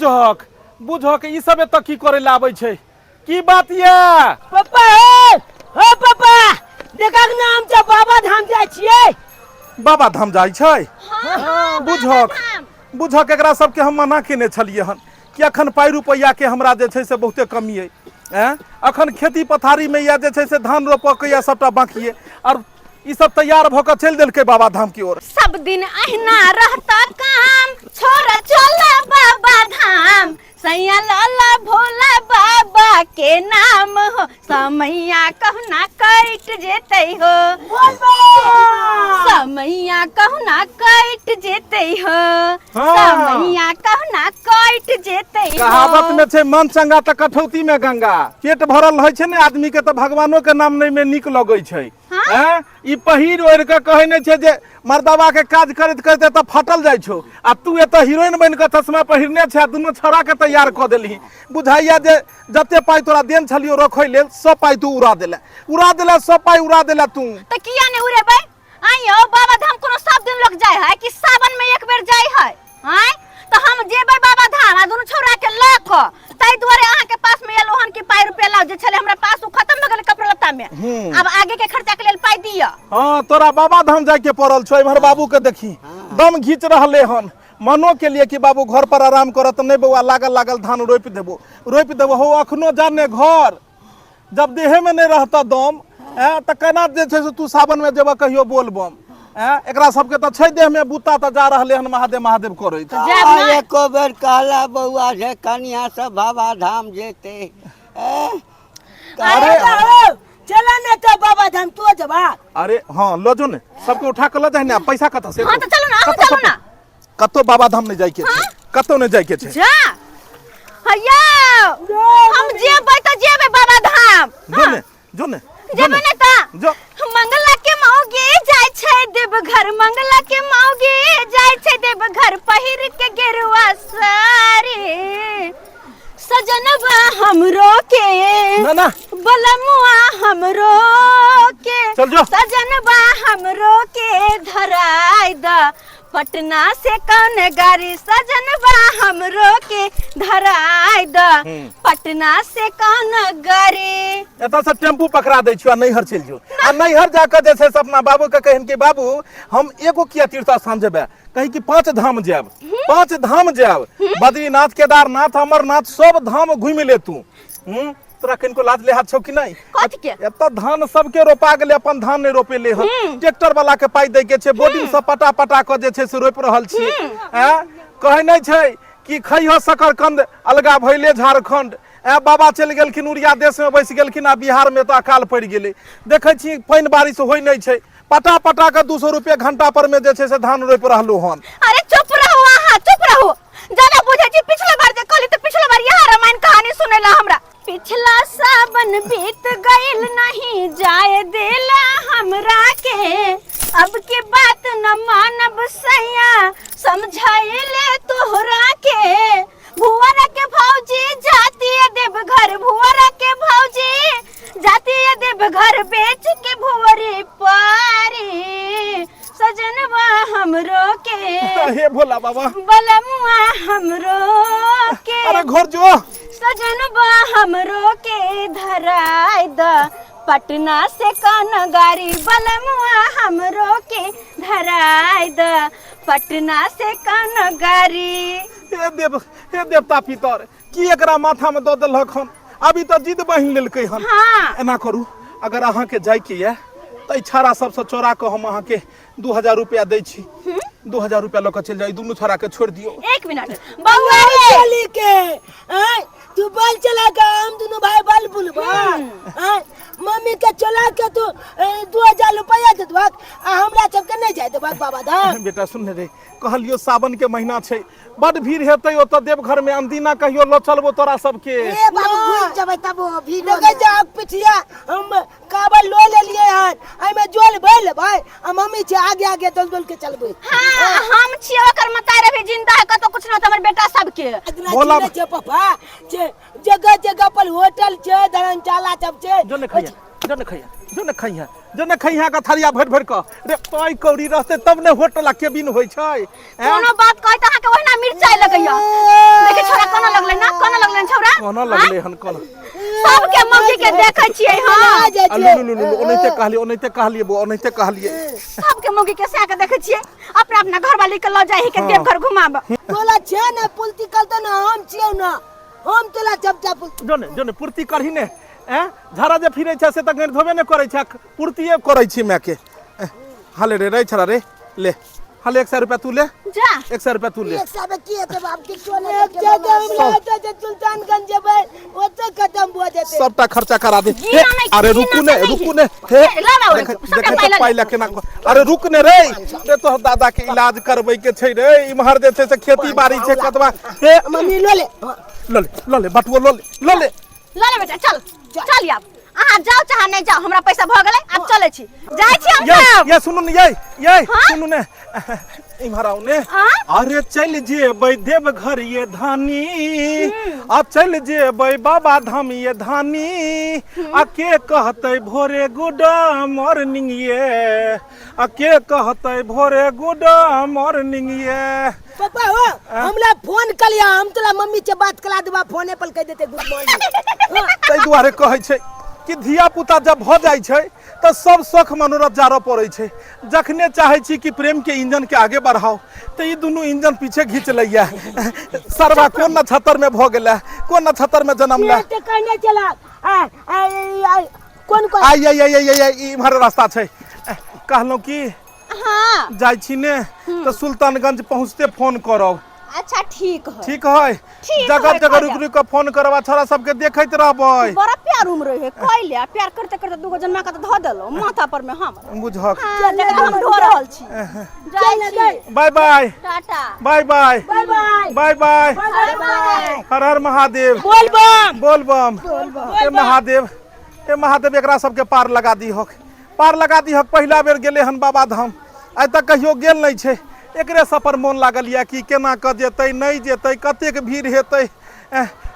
बुझहक बुझहक ई सब एतऽ की करै लए आबै छै की बात ये पप्पा हे हो पप्पा देखक ना हम तऽ बाबा धाम जाइ छियै बाबा धाम जाइ छै बुझहक बुझहक एकरा सबके हम मना केने छलियै हन कि अखन पाइ रुपैआके हमरा जे छै से बहुते कमी अइ आँय अखन खेती पथारीमे यऽ जे छै से धान रोपऽके यऽ सबटा बाकी अइ आओर ई सब तैयार भऽ कऽ चलि देलकै बाबा धाम की ओर सब दिन अहिना रहता काम छोरा चल बाबा धाम सैया लाला भोला बाबा के नाम हो समैया कहुना कट जेतै हो समैया कहुना कट जेतै हो हाँ। समैया कहुना कट जेतै हो कहावत में छै मन चंगा तऽ कठौती में गंगा पेट भरल रहै छै ने आदमी के तऽ भगवानो के नाम नहि में नीक लगै छै हाँ? हैं? ई पहिर ओढ़ि कऽ कहै नहि छै जे मर्दबा के काज करैत करैत एतऽ फटल जाइ छौ आ तू एतऽ हीरोइन बनि कऽ चश्मा पहिरने छै आ दुनू छौड़ा के तैयार कऽ देलही बुझाइया जे जते पाइ तोरा देन छलियो रखै लेल सब पाइ तू उड़ा देले उड़ा देले सब पाइ उड़ा देले तू तऽ किया नहि उड़ेबै आइयो बाबा धाम कोनो सब दिन लोग जाय है कि सावन में एक बेर जाय है आय तऽ हम जेबै बाबा धाम आ दुनू छौड़ा के लऽ कऽ ताहि दुआरे अहाँ के पास में एलो हन कि पाइ रुपया लाउ जे छलै हमरा पास ओ खत्म भऽ गेलै कपड़ा लत्ता में आब आगे के खर्चा के लेल पाइ दिअ हाँ तोरा बाबा धाम जाय के पड़ल छौ इम्हर बाबू के देखी दम घींच रहले हन मनो के लिए कि बाबू घर पर आराम करत नहीं बौआ लागल लागल धान रोपि देबो रोपि देबो हो अखनो जाने घर जब देहे में नहीं रहता दम ऐं तऽ केना जे छै से तू सावन में जेबऽ कहियो बोलबम ऐं एकरा सबके तऽ छै देह में बूता तऽ जा रहले हन महादेव महादेव करैत जायब आ नहि। एको बेर कहला बौआ जे कनिया सब बाबा धाम जेते ए, अरे बाबू चला ना तो बाबा धाम तू जबा अरे हाँ लऽ जो ने सबके उठा के लऽ जाहि ने पैसा कतऽ से हाँ तऽ चलू ना अहूँ कतऽ चलू ना कतौ बाबा धाम नहि जाइके छै कतौ नहि जाइके छै जा हैया हम जेबै तऽ जेबै बाबा धाम जो ने जो ने जो जेबै ने ने तऽ जो मंगला के मौगी जाय छै देवघर मंगला के मौगी जाय छै देवघर पहिर के गेरुआ साड़ी सजनवा हमरो के ना ना बलमुआ हमरो के चल जो। सजनवा हमरो के धराय द पटना से कौन गाड़ी सजनवा हमरो के धराय द पटना से कौन गाड़ी एतऽ से टेम्पू पकड़ा दै छियो आ नैहर चलि जो आ नैहर जाकऽ जे छै से अपना बाबू के कहिन कि बाबू हम एगो किया तीर्थ स्थान जेबै कही कि पांच धाम जायब पांच धाम जायब बद्रीनाथ केदारनाथ अमरनाथ सब धाम घुमि ले तू हूँ तोरा कनिको लाज लेहाज छौ कि नहि कथी के? एतऽ धान सबके रोपा गेलै अपन धान नहि रोपेले हन ट्रैक्टर वाला के पाइ दै के छै बोर्डिंग सब पटा पटा कऽ जे छै से रोपि रहल छी आँय कहै नहि छै कि खैह शकरकंद अलगा भैले झारखंड ऐ बाबा चलि गेलखिन उड़िया देशमे बसि गेलखिन आ बिहारमे तऽ अकाल पड़ि गेलै देखै छी पानि बारिश होइ नहि छै पटा पटा कऽ 200 रुपये घंटा पर में जे छै से धान रोपि रहलहुँ हन अरे चुप रहो अहाँ चुप रहो ज्यादा बुझै छी पिछला बार जे कहली तऽ पिछला बार यहाँ रामायण कहानी सुनेला हमरा पिछला सावन बीत गइल नहीं जाए देला हमरा के अब के बात न मानब सैया समझाइले तोहरा के भुअरा के भौजी जाती है देवघर भुअरा के भौजी जाती है देवघर बेच के भुअरी पारी सजनवा हमरो के हे भोला बाबा बलमुआ हमरो के अरे घर जो सजनवा हमरो के धराय द पटना से कौन गाड़ी बलमुआ हमरो के धराय द पटना से कौन गाड़ी हे देव हे देवता पितर की एकरा माथा में दऽ देलक हन अभी तऽ जिद बहिन लेलकै हन हाँ। एना करू अगर अहाँके जाइके यऽ तऽ एहि छाड़ा सबसँ चोरा कऽ हम अहाँके 2000 रुपया दै छी 2000 रुपया लऽ कऽ चलि जाउ ई दुनू छोड़ा के छोड़ि दियौ एक मिनट बउआ रे चली के आय तू बल चला के हम दोनों भाई बल बुलबा आय मम्मी के चला के तू 2000 रुपया दे देबक आ हमरा सबके नहीं जाय देबक बाबा धाम बेटा सुन रे कहलियो सावन के महीना छै बड भीड़ हेतै ओतऽ देवघर में अनदिना कहियो लऽ चलबो तोरा सबके ए बाबू घुमि जेबै तब ओ भीड़ देखै छै आग पिठिया हम काबर लो लेलियै हन एहिमे जोल भरि लेबै आ मम्मी छै आगे आगे दौड़ दौड़ के चलबै हाँ हम छियै ओकर मतारी अभी जिंदा है कतौ कुछ न होतै हमर बेटा सबके इतना भोला- चिन्है छै पापा छै जगह जगह पर होटल छै धर्मशाला सब छै जो ने खैया जो ने खइहे, जो ने खइहे, जो ने खइहे का थरिया भरि भरि कऽ। रे पाइ कौड़ी रहतै तब ने होटल आ केबिन होइ छै। ऐं? कोनो बात कहै तऽ अहाँके ओहिना मिरचाइ लगैया। देखी छोरा कोना लगलै ना, कोना लगलै छोरा? कोना लगलै हन कोना? सबके मौगी के देखै छियै हम। आ लू लू लू लू, ओनाहिते कहलियै, ओनाहिते कहलियै बौआ, ओनाहिते कहलियै। सबके मौगी के सएह के देखै छियै, अपना अपना घरवाली के लऽ जाइ है के देवघर घुमाब। तोला छै ने पुलती कल तो ना हम छियौ ना, हम तोला चमचा पुल जो ने, जो ने पूर्ति करही ने। ऐं झाड़ा जे फिरै छै से तऽ गैर धोबे नहि करै छै, पूर्तिए करै छी मायके। हाले रे रे छड़ा रे, ले हाले 100 रुपया तू ले। जा। 100 रुपया तू ले। 100 में की हेतै बाप, किछो नहि। एक जगह हम रहते जे सुल्तानगंज जेबै ओतऽ खत्म भऽ जेतै। सबटा खर्चा करा दे। जी ना नहीं, अरे जी रुकू ना ने, नहीं। रुकू ने। हे, हे, ला ना, देखै, सबटा देखै पाइ तऽ लऽ पाइ ले। लए केना अरे रुक ने रे, रे तोहर दादा के इलाज करबै के छै रे, इम्हर जे छै से खेती बाड़ी छै कतबा। हे मम्मी लऽ ले। लऽ ले, लऽ ले बटुओ लऽ ले, लऽ ले। लऽ ले बेटा, चल चल आब अहाँ जाउ चाहे नहि जाउ, हमरा पैसा भऽ गेलै, आब चलै छी, जाइ छी हम ये सब। ये सुनू ने, ये ये हाँ? सुनू ने, इम्हर आउ ने। हाँ? अरे चल जेबै देवघर ये धानी, आ चल जेबै बाबा धाम ये धानी, आ के कहतै भोरे गुड मॉर्निंग ये, आ के कहतै भोरे गुड मॉर्निंग ये। पापा हो, हमरा फोन कर लिया, हम तोरा मम्मी से बात करा देबा, फोने पर कह देते गुड मॉर्निंग। ताहि दुआरे कहै छै कि धिया पुता जब भऽ जाइ छै तऽ सब शौख मनोरथ जारऽ पड़ै छै। जखने चाहै छी कि प्रेम के इंजन के आगे बढ़ाओ तऽ ई दुनू इंजन पीछे घींच लैया। सरवा कोन नक्षत्र में भऽ गेलै, कोन नक्षत्र में जन्म लै? से कहने चला आ, आ, आ, कोन कोन आइ आइ आइ आइ आइ ई इम्हर रास्ता छै। कहलहुँ कि हाँ। जाइ छी ने तऽ सुल्तानगंज पहुँचते फोन करब। अच्छा ठीक है। ठीक है। ठीक जगह है, जगह खा रुक जा। रुक के फोन करब आ छोरा सबके देखैत रहबै। बड़ा प्यार उम्र रहे कैले, प्यार करते करते दूगो जन्मा के धऽ देलौ माथा पर में हम। बुझक। हाँ, जकरा हम ढो रहल छी। जाइ छी। Bye bye. Tata. Bye bye. Bye bye. Bye bye. Bye bye. हर हर महादेव। बोल बम। बोल बम। हे महादेव, हे महादेव, एकरा सबके पार लगा दीहक, पार लगा दीहक। पहिला बेर गेलै हन बाबा धाम, आइ तक कहियो गेल नहि छै। एकरे सब पर मोन लागल यऽ कि केना कऽ जेतै नहि जेतै, कतेक भीड़ हेतै।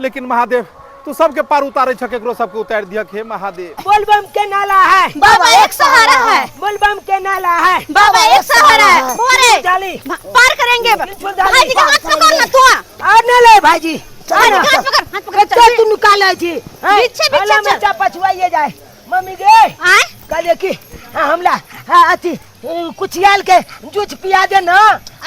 लेकिन महादेव तू सबके पार उतारै छक, एकरो सबके उतारि दिहक हे महादेव। बोल बम के नाला है बाबा एक सहारा है, बोल बम के नाला है बाबा एक सहारा है। बोरे डाली पार करेंगे। बिल्कुल डाली। भाईजी के हाथ पकड़ ना तू। और न ले भाईजी, भाईजी के हाथ पकड़, हाथ पकड़, कत्ते चल। तू निकालै छी? हैं? पीछे, पीछे हला चल। मचा पछुआइए जाए मम्मी गे। आय? कहलिए कि हाँ, हमला हाँ, अथी कुचियाल के जूस पिया दे ना।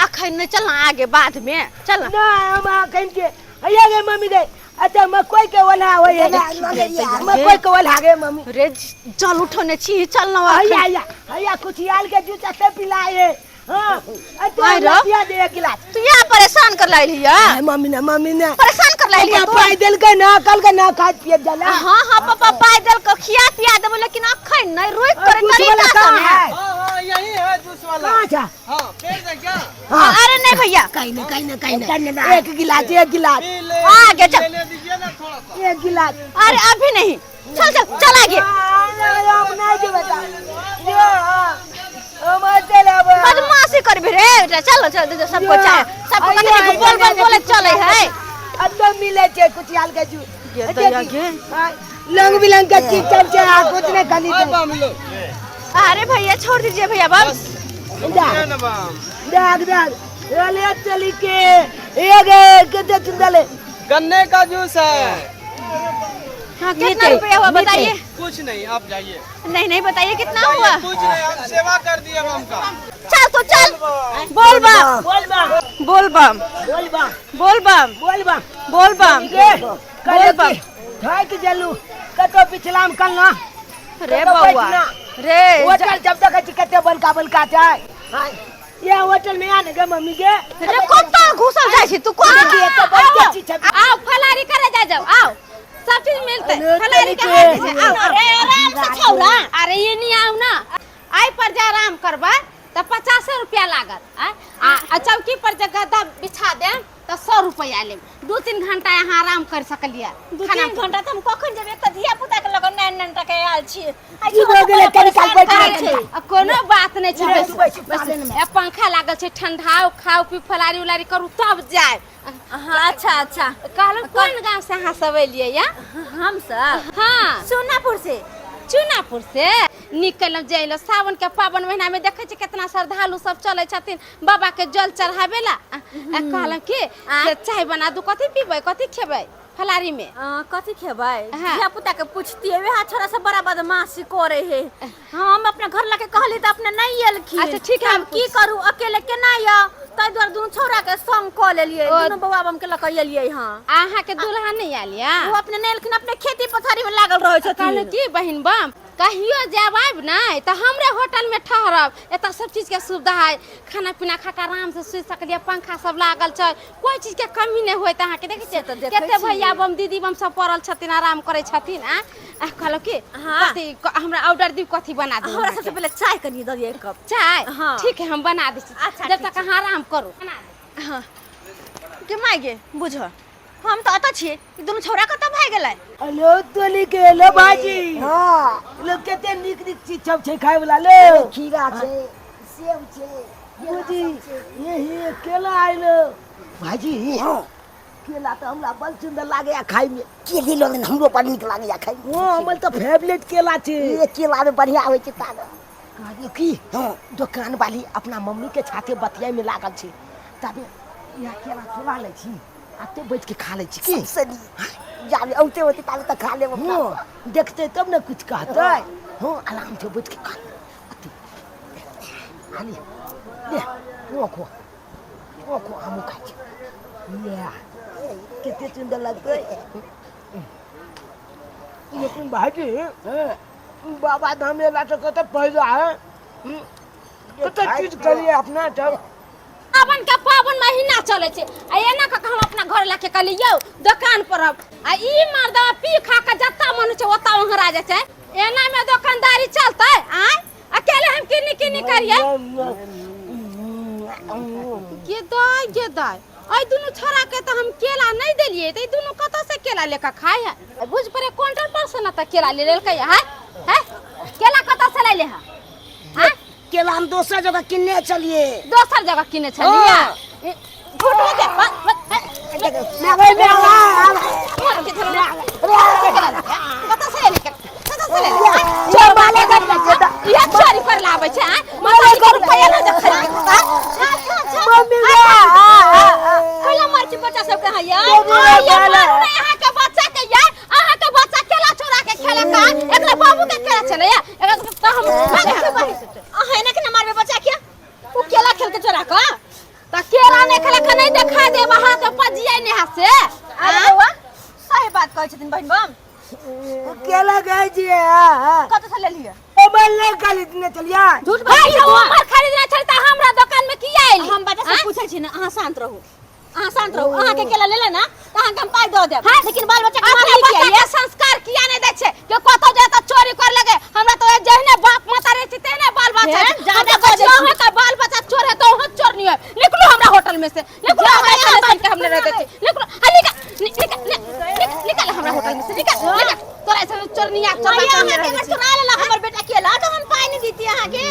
अखन नहीं, चल ना आगे बाद में चल ना। ना हम अखन के हैया गे मम्मी गे। अच्छा मकई के ओल्हा होय है, मकई के ओल्हा गे मम्मी। रे जल उठौने छी, चल ना हैया अखन। हैया हैया कुचियाल के जूस अते पिलाए। हाँ, अच्छा, आइ हमरा रौ। पिया दे एक गिलास। तू यहाँ परेशान कर लाइल हिया। आय, मम्मी ने, मम्मी ने। परेशान कर लाइल हिया पापा तू। पाई देलकै ना, कल के ना खाइत पियत जाला। हाँ, हाँ, पापा पाई देलकै, खिया पिया देबो, लेकिन अखन नहीं, रुक और कर जूस तरीका वाला से कहाँ ने। है? हाँ, हाँ, यही है जूस वाला। कहाँ था? हाँ, पेड़ दे क्या? हाँ। अरे नहीं भैया। कहीं ना, कहीं ना, कहीं ना। एक गिलास, एक गिलास। पी ले, आगे चल। ले ले दीजिए ना थोड़ा सा। एक गिलास। अरे अभी नहीं, चल चल चल आगे। हाँ, हम नहीं जेबै तऽ। जो, हाँ, हम अते लेबै। बदमाशी करबी रे बेटा, चलो चल दे दे सबको चाय, सबको आइयो, कथी आइयो, बोल बोल बोले चले है। अतः मिले छै कुचियाल के जूस। ये तो आगे। हाँ, रंग बिरंग के चीज सब छै, आ कुछ नहीं खाली ओए छै। बम लो। अरे भैया छोड़ दीजिए भैया बम। जा। ये ना बम। दाग दाग। चले चली के। ये गे, कितने चुंदले। गन्ने का जूस है। हाँ, कितना रुपया हुआ बताइए? कुछ नहीं, आप जाइए। नहीं नहीं बताइए कितना हुआ? कुछ नहीं, हम सेवा कर दिए बम का। चल तो चल। बोल बम। बोल बम। बोल बम। बोल बम। बोल बम। बोल बम। बोल बम। गे, बोल बम। थाक जलू। कतो पिछला में कल ना। रे कतो बउआ। बैठना। रे, होटल जब तक अच्छी कते बलका बलका जाए। हाँ, ये होटल में आने गे मम्मी गे। रे कत घुसल जाय छी तू? कोन? देखिए, तो बैठ के छी छबी। आओ फलारी करे जा जाओ, आओ सब चीज मिलते। अरे, फलारी के चली हाथ के। से आओ। अरे आराम से छौरा। अरे ये नहीं आओ ना, आई पर जा आराम करबा त 50 रुपया लागत। आय? आ चौकी पर जे गद्दा बिछा देम त 100 रुपया लेब। 2-3 घंटा यहाँ आराम कर सकलियै। 2-3 घंटा त हम कखन जेबै? एक त धिया पुता के लगन नैन नैन टके आयल छी। आइ की छौरा भऽ गेलै? बड़ा कनी काल परेशान बैठ करै जा। छै। आ कोनो बात नहि छै, नहि, बस, तू बैठ, बस, पागल नहि। ए, पंखा लागल छै, ठंडाओ खाओ पी फलारी उलारी करू तब जायब। हाँ, अच्छा अच्छा। कहलहुँ कोन गाँव से अहाँ सब एलियै या? हम सब? हाँ। सोनापुर से। चुनापुर से नीक केलहुँ जे अयलहुँ। सावन के पावन महीना में देखै छी केतना श्रद्धालु सब चलै छथिन बाबा के जल चढ़ाबे ला। आ कहलहुँ कि से चाय बना दू, कथी पीबै कथी खेबै फलारी में? कथी खेबै? हाँ। धिया पुता के पूछतियै, वएह छोरा सब बड़ा बदमाशी करे हे। हम अपना घर लाके कहली तऽ अपने नहीं एलखिन। अच्छा, ठीक है, हम की करू अकेले केना आउ, ताहि दुआरे दुनू छौड़ा के संग कऽ लेलियै, दुनू बौआ बम के लऽ कऽ एलियै। हँ, अहाँ के दुल्हा नहीं आयल या? ओ अपने नहीं एलखिन, अपने खेती पथारी में लागल रहै छथिन। कहलहुँ की बहिन बम, कहियो जायब आबि नहि तऽ हमरे होटल में ठहरब, एतऽ सब चीज के सुविधा है, खाना पीना खा कऽ आराम से सुति सकलियै, पंखा सब लागल छै, कोई चीज के कमी नहि होइत अहाँके। देखै छियै तऽ देखै कते छी। भैया बम दीदी बम सब पड़ल छथिन, आराम करै छथिन। आ कहलहुँ की हाँ। कथी हमरा ऑर्डर दियौ, कथी बना दियौ हमरा अहाँके? सबसे पहिले चाय कनि दऽ दिअ एक कप। चाय? हाँ। ठीक है, हम बना दै छी। अच्छा, जब ठीक तक अहाँ आराम करू, बना दै। हाँ के माय गे, बुझ हम तऽ अतऽ छियै, ई दुनू छौड़ा कतऽ भागि गेलै? हेलो तोली के, हेलो भाजी। हाँ। लोग कते नीक नीक चीज सब छै खाय वाला। ले खीरा छै, सेब छै, बुझी यही केला आइलो भाजी। हाँ, केला तऽ हमरा बड़ सुंदर लागैया खाय में। केली लऽ लेने हमरो बड़ नीक लागैया खाय में। हाँ, हमर तऽ फेवरेट केला छै। ये केला में बढ़िया होइ छै तागत। कहलियै की, हाँ। दोकान वाली अपना मम्मी के छाते बतियाय में लागल छै, तबे इएह केला चोरा लै छी आ ते बैठ के खा लै छी की? सबसे नीक। जाबे औते औते ताबे तऽ खा लेब अपना। हाँ, देखतै तब ने कुछ कहतै। हाँ, आराम से बैठ के खा ले। अथी, हाली, ले, तू खो, तू खो, हमहूँ खाइ छी। इएह, कते सुन्दर लगतै। लेकिन भाईजी, बाबा धाम एला तऽ कते फायदा है, कते चीज करिए अपना सब। सावन के पावन महीना चले छै आ एना कऽ के हम अपना घर लऽ के कहली यौ दोकान पर हम, आ ई मर्दवा पी खा के जत्ता मन छै ओत्ता ओंघरा जाइ छै। एना में दोकानदारी चलतै? आँय, अकेले हम किन्नी किन्नी करियै? गे दाइ, गे दाइ, एहि दुनू छोरा के तऽ हम केला नहि देलियै, तऽ ई दुनू कतऽ से केला लेके खाय है? बुझ पड़े काउंटर पर से ने तऽ केला ले लेलकै है। है केला कतऽ से लैले है? आँय? केला हम दोसर जगह किनने छलियै। दोसर जगह किने छलियै? हाँ। झूठ बोलते, बस, बस, कतऽ से लेली? कतऽ से लेली? चोर बाले इहे चोरी कर लाबै छै। आँय, माता के रुपैआ ना जे खरीद के खाता। मम्मी कैला मारै छी बच्चा सबके अहाँ यै? आँय, ये मारू नै अहाँके बच्चा के यै। अहाँके बच्चा केला चोरा के खेलक आ एकरा बाबू के केला छलै यै। एकरा तऽ हम अहाँ एना केना मारबै बच्चा के? ओ केला खेलके चोरा कऽ तऽ केला नहि खेलक, नहि देखा देब अहाँके पजियै नहि है से। अरे बौआ, सही बात कहै छथिन बहिन बम। केला खाइ छियै। हाँ, कतऽ से लेलियै? मोबाइल नहि खरीदने छलियै। झूठ भाई बाजै हम मोबाइल खरीदने छली तऽ हमरा दोकान में किया एली? हम बच्चा से पूछै छी ने, अहाँ शांत रहू, अहाँ शांत रहू। अहाँके केला लेले ना तऽ अहाँके हम पाइ दऽ देब, लेकिन बाल बच्चा के अपना मारबै बच्चा किया के यै? संस्कार किया नहि दै छै के कतौ जाय तऽ चोरी कर लगे? हमरा तऽ जहने बाप माता रहै छै तेहने बाल बच्चा हे, छै। हम जादा तऽ कहै छी बजै छी। अहाँके बाल बच्चा चोर है तऽ अहाँ चोर नहीं है। निकलू हमरा होटल में से, निकलू। हमरा एहन सन के हम नहि रहै दै छी। निकलू, आ निकल, निकल, निकल, निकल हमरा होटल में से, निकल, निकल। तोरा ऐसे चोरनिया चोर आइए, बच्चा अहाँके नहि रहै अगर दै छी। चुरा लेलक हमर बेटा केला तऽ हम पाइ नहि दितियै अहाँके?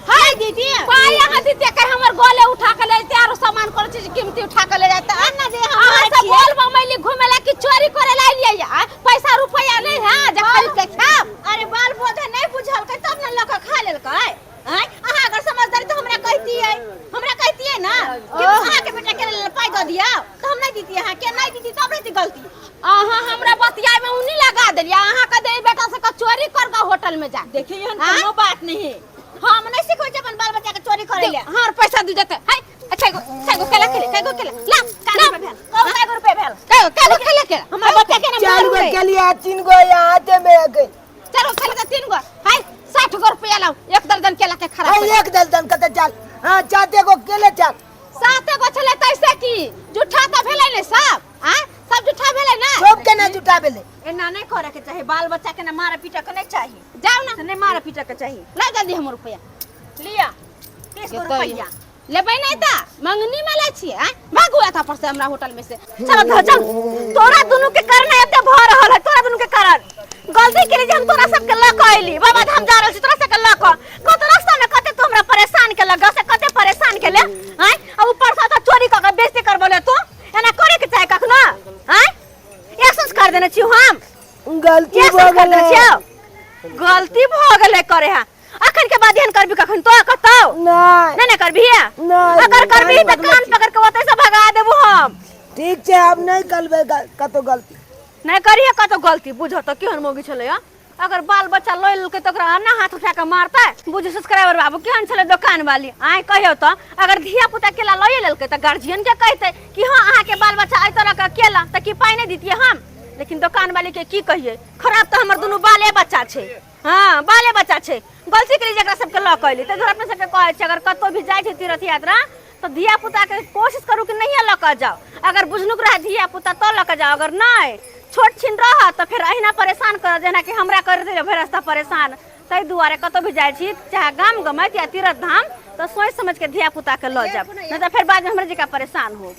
नहि दितियै पाइ अहाँ दितियै के हमर गले उठा के ले जैते, आरो सामान कोनो चीज कीमती उठा के ले जाते। एना जे हम अहाँ मारै सब छियै। बोल बमैली घूमे ला कि चोरी करे ला एलियै या? पैसा रुपया नहीं है जे खरीद के खाब? अरे बाल बोधे नहीं बुझलकै तब ने लऽ कऽ खा लेलकै। आँय, अहाँ अगर समझदारी तऽ हमरा कहितियै, हमरा कहितियै ना कि अहाँके बेटा के लेल पाइ दऽ दियौ, तऽ हम नहि दितियै अहाँके, नहि दितियै तब रहितै गलती। अहाँ हमरा बतियाय में उन्नी लगा देलियै। अहाँ के दे बेटा से चोरी कर के होटल में जा। देखियौ, एहन आँय? कोनो बात नहीं है, हम नहीं सिखबै छी अपन बाल बच्चा के चोरी करे ले। हाँ, पैसा दू जेतै। हाय, अच्छा एगो, एगो केला खेले, एगो केला ला, कान ला। रुपए भेल? कहू, कागो रुपए भेल? एगो केला खेले केला हमर बच्चा के ना 4 गो मारबै। केलियै, 3 गो यहाँ हाथे में आ गई। 4 गो खेले तऽ 3 गो। हाय, 60 गो रुपया लाउ, एक दर्जन केला के खराब है, एक दर्जन कते चार? हाँ, 4 गो केले चार। 7 गो छलै तैसे की जुठा तऽ भेलै ने सब? आँय, सब जुठा भेलै ने? सब केना जुटा भेलै? एना नहीं करे के चाही, बाल बच्चा के ना मारे पीटे के नहीं चाही। जाउ ना। से नहीं मारे पीटे के चाही। ला जल्दी हमर रुपया। लिया 30 गो रुपया। लेबै नहि तऽ मंगनी में लै छियै। आँय, भागू एतऽ पर से हमरा होटल में से। चल घर चल। तोरा दुनू के कारण एते भ रहल है, तोरा दुनू के कारण गलती केली जे हम तोरा सबके लऽ कऽ अयली। बाबा धाम जा रहल छी तोरा सबके लऽ कऽ, कत रास्ता में कते तू हमरा परेशान केलक, से कते परेशान केले। आँय, आ ऊपर से तऽ चोरी कऽ के बेइज्जती करबले तू, एना करे के चाही कखनो? आँय, एक संस्कार देने छी हम, गलती एक भऽ संस्कार गेलै। देने छियौ। गलती करबी कखन तो कतौ? नहि। नहि ने करबी? नहि। अगर करबी नहि तऽ पकड़ै कान छी। पकड़ के ओतै से भगा देबू हम। ठीक छै, आब नहि करबै कतौ गलती। नहि करिहे कतौ गलती। बुझो तऽ केहन मौगी छलै हँ, अगर बाल बच्चा लऽ लेलकै तऽ ओकरा एना हाथ उठा कऽ मारतै। बुझू सब्सक्राइबर बाबू, केहन छलै दोकान वाली? आइ कहियौ तऽ, अगर धिया पुता केला लए लेलकै तऽ गार्जियन के कहतै कि हँ, अहाँके बाल बच्चा एहि तरह के केला, तऽ की पाइ नहि दितियै हम? लेकिन दोकान वाली के की कहियै, खराब तऽ हमर दुनू बाले बच्चा छै। हँ, बाले बच्चा छै। गलती केली जकरा सबके लऽ कऽ एली। ताहि दुआरे अपना सबके कहै छै, अगर कतहु भी जाइ छै तीर्थ यात्रा तऽ धिया पुता के कोशिश करू कि नहिये लऽ कऽ जाउ। अगर बुझनुक रहे धिया पुता तऽ लऽ कऽ जाउ, अगर नहि, छोट छिन रहत तऽ फेर अहिना परेशान करत, जेना कि हमरा कर देले भरि रास्ता परेशान। ताहि दुआरे कतहु भी जाइ छी, चाहे गाम गमैत या तीर्थ धाम, तऽ सोचि समझ के धिया पुता के लऽ जायब, नहि तऽ फेर बादमे हमरे जकाँ परेशान होब।